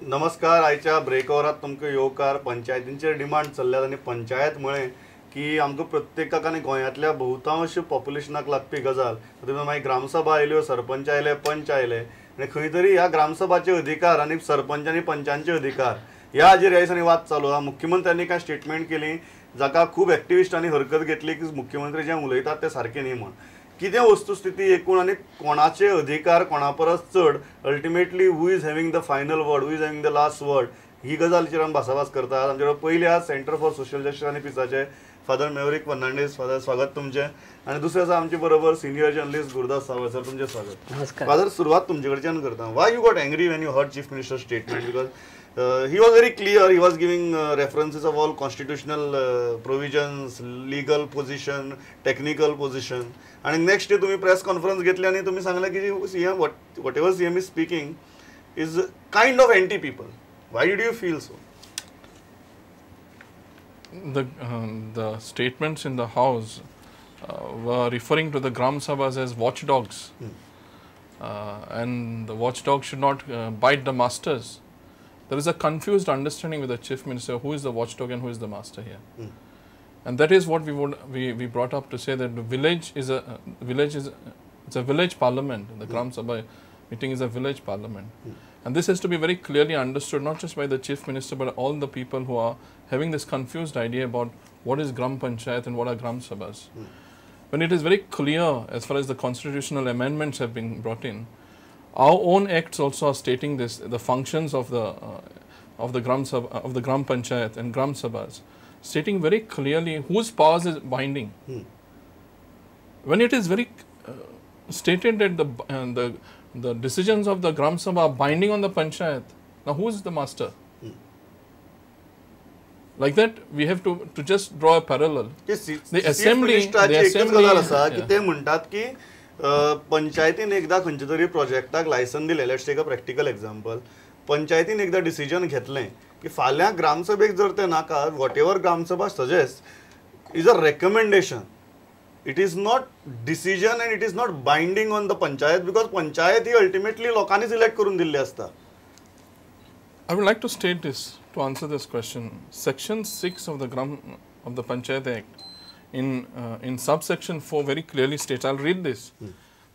नमस्कार. आयच्या ब्रेक ओवरात तुमकां येवकार. पंचायतींचेर डिमांड चल्ल्यात आनी पंचायत म्हळें की आमकां प्रत्येकाक आनी गोंयांतल्या बहुतांश पॉप्युलेशनाक लागपी गजाल. तातूंत मागीर ग्रामसभा आयल्यो, सरपंच आयले, पंच आयले आनी खंय तरी ह्या ग्रामसभाचे अधिकार आनी सरपंच आनी पंचांचे अधिकार ह्या हाजेर ह्या दिसांनी वाद चालू आहा. मुख्यमंत्र्यांनी कांय स्टेटमेंट केली जाका खूब एक्टिविस्टांनी हरकत घेतली की मुख्यमंत्री जें उलयतात तें सारकें न्ही म्हूण. कितें वस्तुस्थिती एकूण आनी कोणाचे अधिकार कोणा परस चड, ultimately who is having the final word, who is having the last word, ही गजालीचेर आमी भासाभास करतात. आमचे कडेन पयलीं आसा सेंटर फॉर सोशल जस्टीस आनी पिसाचे फादर मेवरीक फर्नांडीस. फादर, स्वागत तुमचें. आनी दुसरें आसा आमचे बरोबर senior journalist Gurudas Sawant. Sir, तुमचें स्वागत. नमस्कार. फादर, सुरवात तुमचे कडच्यान करता. Why you got angry when you heard chief minister statement? Because he was very clear, he was giving references of all constitutional provisions, legal position, technical position. आणि next day तुम्ही press conference घेतली आणि तुम्ही सांगलं की CM, whatever CM is speaking is kind of anti people. Why did you feel so? The statements in the house were referring to the Gram Sabhas as watchdogs. And the watchdog should not bite the masters. There is a confused understanding with the chief minister who is the watchdog and who is the master here. And that is what we brought up to say that the village is a village is it's a village parliament. The Gram Sabha meeting is a village parliament. And this has to be very clearly understood, not just by the chief minister, but all the people who are having this confused idea about what is Gram Panchayat and what are Gram Sabhas. When it is very clear, as far as the constitutional amendments have been brought in, our own acts also are stating this, the functions of the Gram Sabha, of the Gram Panchayat and Gram Sabhas, stating very clearly whose powers is binding. When it is very stated that the decisions of the Gram Sabha are binding on the Panchayat, now who is the master? Like that, we have to just draw a parallel. The assembly, the assembly गजाल आसा की ते म्हणटात की पंचायतीन एकदा खंयच्या तरी प्रोजेक्टाक लायसन दिलें, let's take a practical example, पंचायतीन एकदा डिसिजन घेतलें की फाल्यां ग्रामसभेक जर तें नाका, whatever Gram Sabha suggest is a recommendation, it is not decision and it is not binding on the panchayat, because panchayat he ultimately लोकांनी सिलेक्ट करून दिल्ली आसता. I would like to state this to answer this question. Section 6 of the of the Panchayat Act in subsection 4 very clearly states, I'll read this.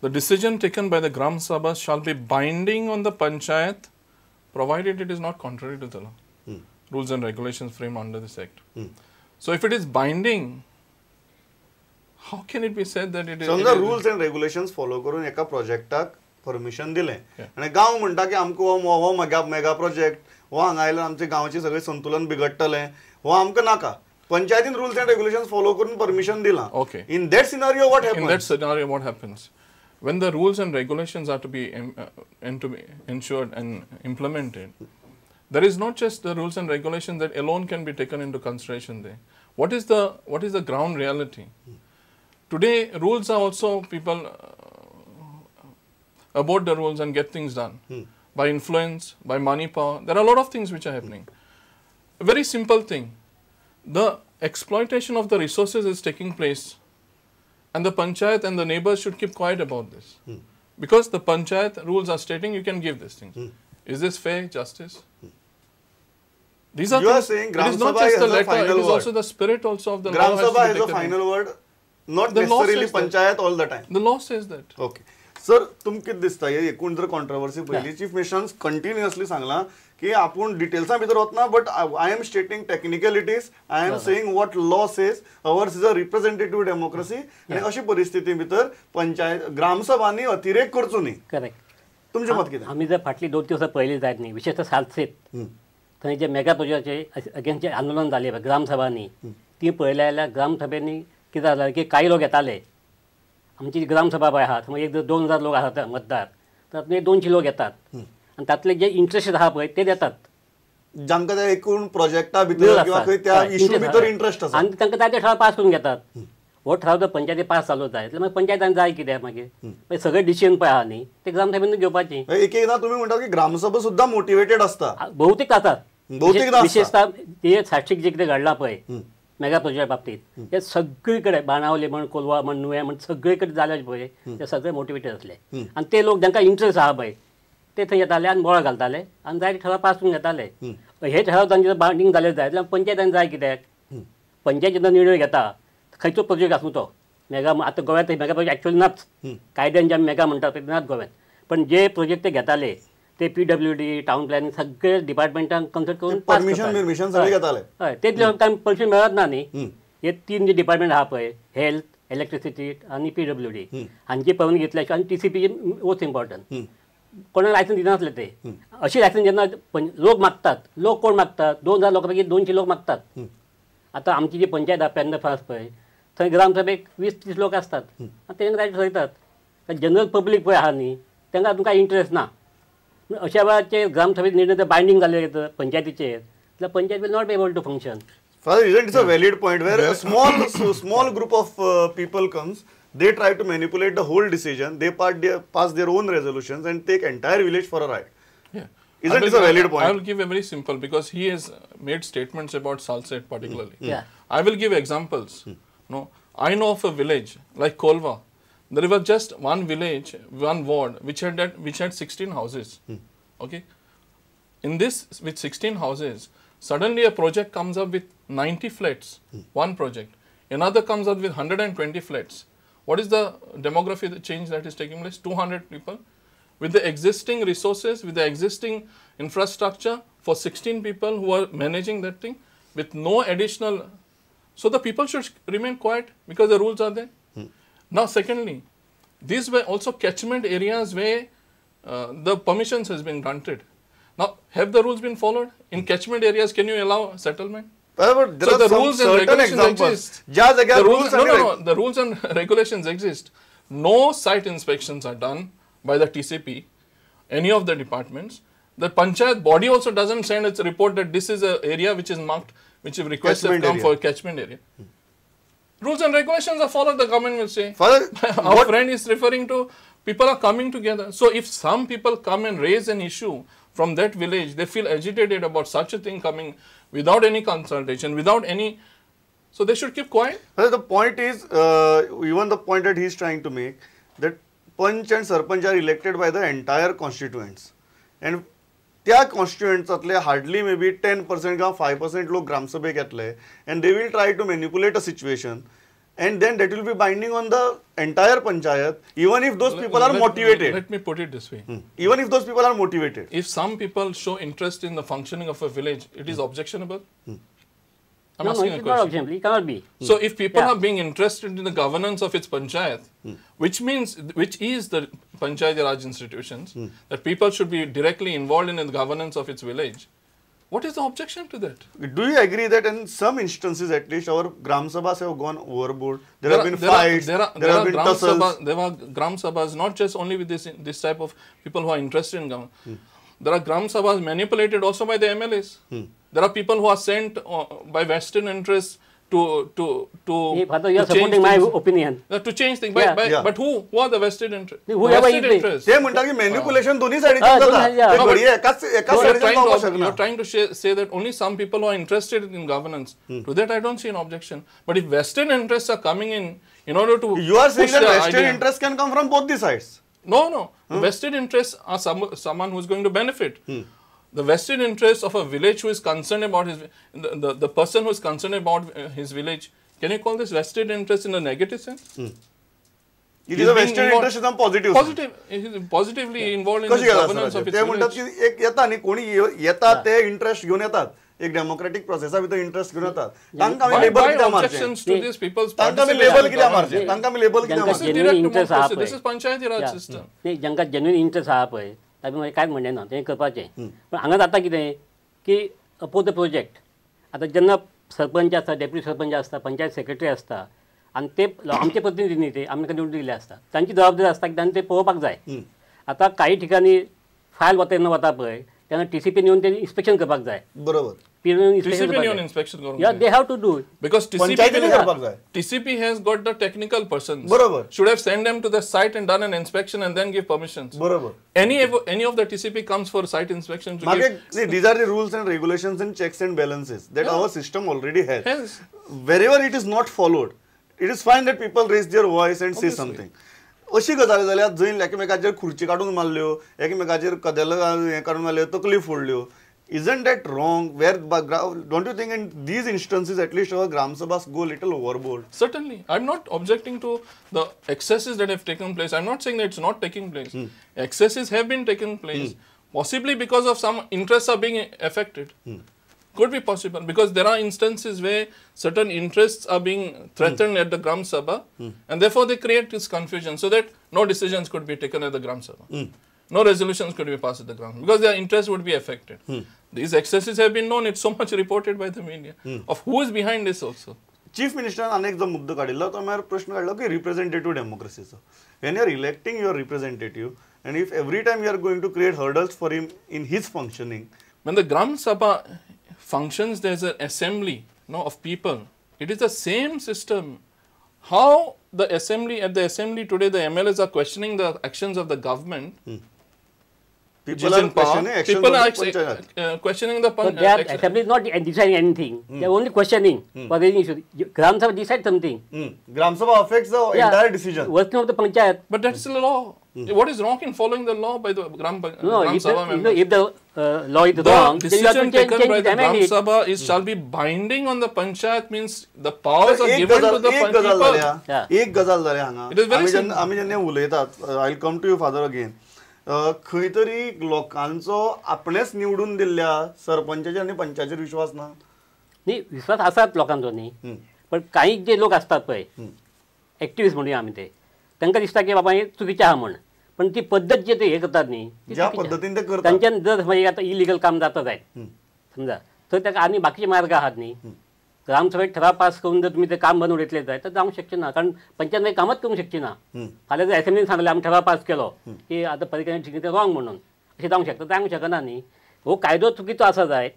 The decision taken by the Gram Sabha shall be binding on the Panchayat, provided it is not contrary to the law, rules and regulations framed under this act. So if it is binding, how can it be said that it is? समजा rules and regulations follow करून एका प्रोजेक्टाक permission दिलें आनी गांव म्हणटा की आमकां हो मेगा प्रोजेक्ट हो हांगा आयल्यार आमचे गांवचें सगळें संतुलन बिगडटलें, हो आमकां नाका. पंचायतीन रुल्स एंड रेग्युलेशन्स फॉलो करून परमिशन दिलां. Okay. In that scenario what happens? In that scenario what happens? When the rules and regulations are to be ensured and implemented, there is not just the rules and regulations that alone can be taken into consideration there. What is the ground reality? Today, rules are also people abort the rules and get things done by influence, by money power. There are a lot of things which are happening. A very simple thing. The exploitation of the resources is taking place, and the panchayat and the neighbors should keep quiet about this. Because the panchayat rules are stating you can give these things. Is this fair justice? These are you are things, saying it Gram is not Sabha just the has a letter, final it is word. Also the spirit also of the Gram law. Sabha has a final word, not the necessarily panchayat all the time. The law says that. Okay. Sir, तुमकां कितें दिसता हे एकूण जर controversy पळयली, chief मिनिस्टरान continuously सांगलां की आपूण डिटेल्सां भितर वतना, but I am stating technicalities, I am saying what law says, ours is a representative democracy. आनी अशी परिस्थिती भितर पंचायत ग्रामसभांनी अतिरेक करचो न्ही. करेक्ट. तुमचें मत कितें? आमी जर फाटली 2 दिवसां पळयली जायत न्ही, विशेषतः सालसेत थंय जे मेगा प्रोजेक्टाचे अगेन्स्ट जे आंदोलन जालें ग्रामसभांनी, ती पळयलें जाल्यार ग्रामसभेंनी कितें जालें की कांय लोक येताले. आमची ग्रामसभा पळय आहा, समज एक 2000 लोक आसात मतदार, तातूंत 200 लोक येतात आनी तातले जे इंट्रस्ट आहा पळय ते देतात, जांकां त्या एकूण प्रोजेक्टा भितर किंवा खंय त्या इशू भितर इंट्रस्ट आसा आनी तांकां जाय ते ठराव पास करून घेतात. हो ठराव जर पंचायती पास जालो जाय जाल्यार मागीर पंचायतान जाय कित्याक, मागीर सगळे डिसिजन पळय आहा न्ही ते ग्रामसभेन घेवपाची. एक एकदां तुमी म्हणटात की ग्रामसभा सुद्दां मोटिवेटेड आसता, बहुतेक आसतात, बहुतेकदां विशेषतः ते साश्टीक जे कितें घडलां पळय मेगा प्रोजेक्टा बाबतीत, ते सगळीकडे बाणावले म्हण, कोलवा म्हण, नुवें म्हण, सगळे कडेन जाले पळय ते सगळे मोटिवेटेड आसले आनी ते लोक जांकां इंट्रस्ट आहा पळय ते थंय येताले आनी बोळ घालताले आनी जाय ठराव पास करून घेताले. हे ठराव तांचे बायंडींग जाले जाय जाल्यार पंचायतान जाय कित्याक? पंचायत जेन्ना निर्णय घेता खंयचो प्रोजेक्ट आसूं तो मेगा, आतां गोव्यांत मेगा प्रोजेक्ट एक्चुअली नाच, कायद्यान जे आमी मेगा म्हणटात ते नाच गोव्यांत, पण जे प्रोजेक्ट ते घेताले ते PWD town प्लॅनिंग सगळे डिपार्टमेंटांक कन्सल्ट करून परमिशन सगळे घेताले. हय, ते कांय परमिशन मेळत ना न्ही. हे 3 जे डिपार्टमेंट आहा पळय, हेल्थ, इलेक्ट्रिसिटी आनी PWD, हांची परवानगी घेतल्या शिवाय आनी TCP most important, कोणाक लायसन्स दिनासले ते. अशी लायसन्स जेन्ना लोक मागतात, लोक कोण मागतात, 2000 लोकां पैकी 200 लोक मागतात. आतां आमची जी पंचायत आहा पेडणे फ्रांस पळय, थंय ग्रामसभेक 20-30 लोक आसतात आनी तेंकां जाय ठरयतात. जनरल पब्लीक पळय आहा न्ही, तांकां तुमकां इंट्रस्ट ना. अशा वेळाचेर ग्रामसभेत निर्णय जर बायंडींग जाले पंचायतीचेर जाल्यार panchayat will not be able to function. Father, isn't it a valid point where a small group of people comes, they try to manipulate the whole decision, they pass their own resolutions and take entire village for a ride. Yeah. Isn't it a valid point? I will give a very simple, because he has made statements about Salsette particularly. Yeah. I will give examples. No, I know of a village like Kolva. There was just one village, one ward, which had 16 houses. Okay. In this, with 16 houses, suddenly a project comes up with 90 flats, one project. Another comes up with 120 flats. What is the demography change that is taking place? 200 people. With the existing resources, with the existing infrastructure for 16 people who are managing that thing, with no additional. So the people should remain quiet because the rules are there. Now, secondly, these were also catchment areas where the permissions has been granted. Now, have the rules been followed? In catchment areas, can you allow settlement? But there so are the some rules and certain regulations examples. exist. The the rules and regulations exist. No site inspections are done by the TCP, any of the departments. The panchayat body also doesn't send its report that this is an area which is marked, which requests have come for catchment area. Rules and regulations are followed, the government will say. Father, our friend is referring to people are coming together. So if some people come and raise an issue from that village, they feel agitated about such a thing coming without any consultation, without any... So they should keep quiet. Father, the point is, even the point that he is trying to make, that Panch and Sarpanch are elected by the entire constituents. And त्या कॉन्स्टिट्युएंट्सांतले hardly may be 10% किंवा 5% लोक ग्रामसभेक येतले and they will try to manipulate a situation and then that will be binding on the entire panchayat even if those people are motivated. Let me put it this way. Even if those people are motivated. If some people show interest in the functioning of a village, it is objectionable? I'm asking a question. Not objectionable. It cannot be. So if people are being interested in the governance of its panchayat, which means, which is the Panchayati Raj institutions, that people should be directly involved in the governance of its village, what is the objection to that? Do you agree that in some instances at least our Gram Sabhas have gone overboard? There have been fights, there have been tussles. There are Gram Sabhas not just only with this type of people who are interested in governance. There are Gram Sabhas manipulated also by the MLAs. There are people who are sent by vested interests to Father, you are supporting my opinion. To change things. But who are the vested interests? Vested interests. ते म्हणतात की manipulation दोन्ही साइडीन जाता. You are trying to say that only some people who are interested in governance. To that I don't see an objection. But if vested interests are coming in order to... You are saying that vested interests can come from both the sides. No, no. Vested interests are someone who is going to benefit. The vested interest of a village who is concerned about his, the person who is concerned about his village, can you call this vested interest in a negative sense? It is a vested interest in a positive sense. Positively involved in the governance of its village. एक येता न्ही कोणी येता ते interest घेवन येतात, एक democratic प्रोसेसा भितर इंटरेस्ट घेवन येतात, तांकां आमी लेबल कित्याक मारचें? तांकां आमी लेबल कित्याक मारचें? तांकां आमी लेबल कित्याक मारचें? This is Panchayati Raj system. जांकां जेन्युइन इंटरेस्ट आहा पळय तातूंत मागीर कांयच म्हणणें ना, तें करपाचें. पण हांगा जाता कितें की अपोज the project, आतां जेन्ना सरपंच आसता, डेप्युटी सरपंच आसता, पंचायत सेक्रेटरी आसता आनी ते आमचे प्रतिनिधी न्ही, ते आमकां निवडून दिल्ले आसता, तांची जबाबदारी आसता की तांणी ते पळोवपाक जाय. आतां काही ठिकाणी फायल वता तेन्ना वता पळय तेन्ना TCP येवन ते इन्स्पेक्शन करपाक जाय. बरोबर. TCP येवन इन्स्पेक्शन करूंक जाय. They have to do because TCP has got the technical persons. बरोबर. Should have sent them to the site and done an inspection and then give permissions. बरोबर. Any of the TCP comes for site inspection. See, these are the rules and regulations and checks and balances that our system already has. Wherever it is not followed, it is fine that people raise their voice and say something. अशी गजाली जाल्या जंय एकामेकाचेर खुर्ची काडून मारल्यो, एकामेकाचेर कदेल हें काडून मारल्यो, तकली फोडल्यो. Isn't that wrong? Where don't you think in these instances at least our Gram Sabhas go little overboard? Certainly. I'm not objecting to the excesses that have taken place. I'm not saying that it's not taking place. Excesses have been taking place, possibly because of some interests are being affected. Could be possible, because there are instances where certain interests are being threatened at the Gram Sabha, and therefore they create this confusion so that no decisions could be taken at the Gram Sabha. No resolutions could be passed at the ground because their interests would be affected. These excesses have been known. It's so much reported by the media of who is behind this also. Chief Minister अनेक जो मुद्दो काडिल्लो तो म्हळ्यार प्रश्न काडलो की representative डेमोक्रेसीचो. When you are electing your representative and if every time you are going to create hurdles for him in his functioning. When the Gram Sabha functions, there is an assembly, no, of people. It is the same system. How the assembly, at the assembly today, the MLAs are questioning the actions of the government. People are questioning, people are questioning the panchayat. So their assembly is not deciding anything. They are only questioning for raising issues. Gram Sabha decides something. Gram Sabha affects the entire decision. Working of the panchayat. But that's the law. What is wrong in following the law by the Gram Sabha members? If the law is wrong, the decision taken by the Gram Sabha is shall be binding on the panchayat, means the powers are given to the people. एक गजाल जाली हांगा. It is very simple. आमी जेन्ना उलयतात, I will come to you father again. खंय तरी लोकांचो आपणेच निवडून दिल्ल्या सरपंचाचेर आनी पंचाचेर विश्वास ना. न्ही, विश्वास आसात लोकांचो न्ही, पण काही जे लोक असतात पळय एक्टिविस्ट म्हणूया आमी, ते तांकां दिसता की बाबा हे चुकीचें आहा म्हण, पण ती पद्दत जे ते हे करतात न्ही, ज्या पद्दतीन ते करतात तांच्यान जर समज आतां इलिगल काम जाता जायत समजा, तर ताका आनी बाकीचे मार्ग आहात न्ही. ग्रामसभेत ठराव पास करून जर तुम्ही ते काम बंद उडयतले जायत तर जावंक शकचें ना, कारण पंचायत मागीर कामच करूंक शकची ना. फाल्यां जर एसेंब्लीन सांगलें आमी ठराव पास केलो की आतां पर्रीकार शिकले ते रॉंग म्हणून, अशें जावंक शकता, जावंक शकना न्ही. हो कायदो चुकीचो आसा जायत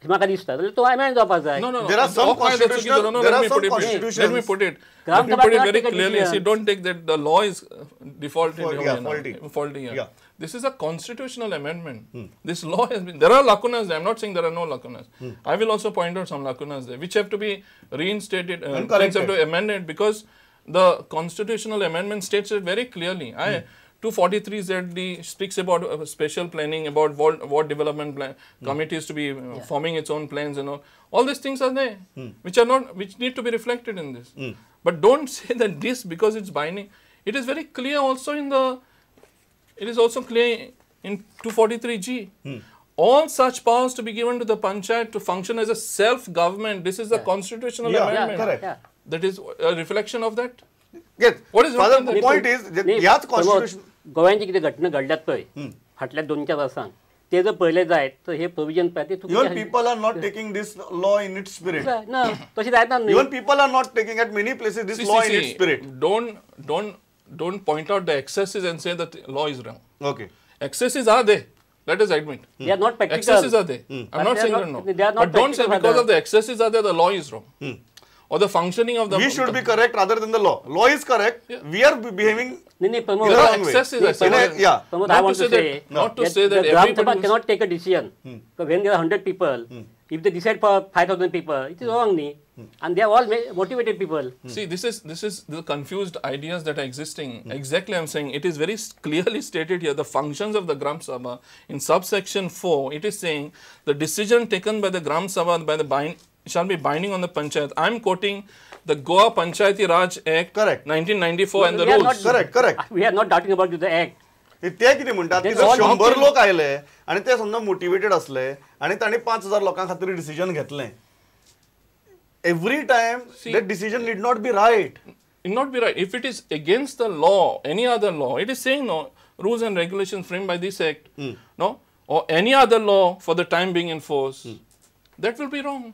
अशें म्हाका दिसता, जाल्यार तो अमेंड जावपाक जाय. There are some constitutional, there are some constitutions. Let me put it. Let me put it very clearly. See, don't take that the law is defaulted. Faulty. Yeah. This is a constitutional amendment. This law has been, there are lacunas there. I'm not saying there are no lacunas. I will also point out some lacunas there, which have to be reinstated, things have to amend it, because the constitutional amendment states it very clearly. 243 ZD speaks about spatial planning, about ward development plan, committees to be forming its own plans and all. All these things are there, which are not, which need to be reflected in this. But don't say that this, because it's binding. It is very clear also in the, it is also clear in 243G. All such powers to be given to the panchayat to function as a self-government. This is a constitutional amendment. Correct. Yeah. That is a reflection of that. Yes. What is Father, the point is, ह्याच constitution गोव्यान जे कितें घटना घडल्यात पळय फाटल्या 2-4 वर्सांक, ते जर पळयले जायत तर हे प्रोविजन पळय ते Even people are not taking this law in its spirit. ना, तशें जायना न्ही. Even people are not taking at many places this law in its spirit. Don't point out the excesses and say that law is wrong. Okay. Excesses are there. Let us admit. They are not practical. Excesses are there. I'm not saying no. But don't say because of the excesses are there, the law is wrong. Or the functioning of the... We should be correct rather than the law. Law is correct. Yeah. We are behaving in the wrong way. Excesses, yeah. Pramod, I want to say, not to say that the Gram Sabha cannot take a decision. Because when there are 100 people, if they decide for 5,000 people, it is wrong. And they are all motivated people. See, this is the confused ideas that are existing. Exactly, I am saying it is very clearly stated here. The functions of the Gram Sabha in subsection 4, it is saying the decision taken by the Gram Sabha by the shall be binding on the panchayat. I am quoting the Goa Panchayati Raj Act, correct, 1994, and the rules. Correct, correct. We are not doubting about the act. ते कितें म्हणटात की जर 100 लोक आयले आनी ते समजा मोटिवेटेड असले आनी तांणी 5,000 लोकां खातीर डिसिजन घेतलें, every time that decision need not be right. It not be right. If it is against the law, any other law, it is saying no, rules and regulations framed by this act, no, or any other law for the time being in force, that will be wrong.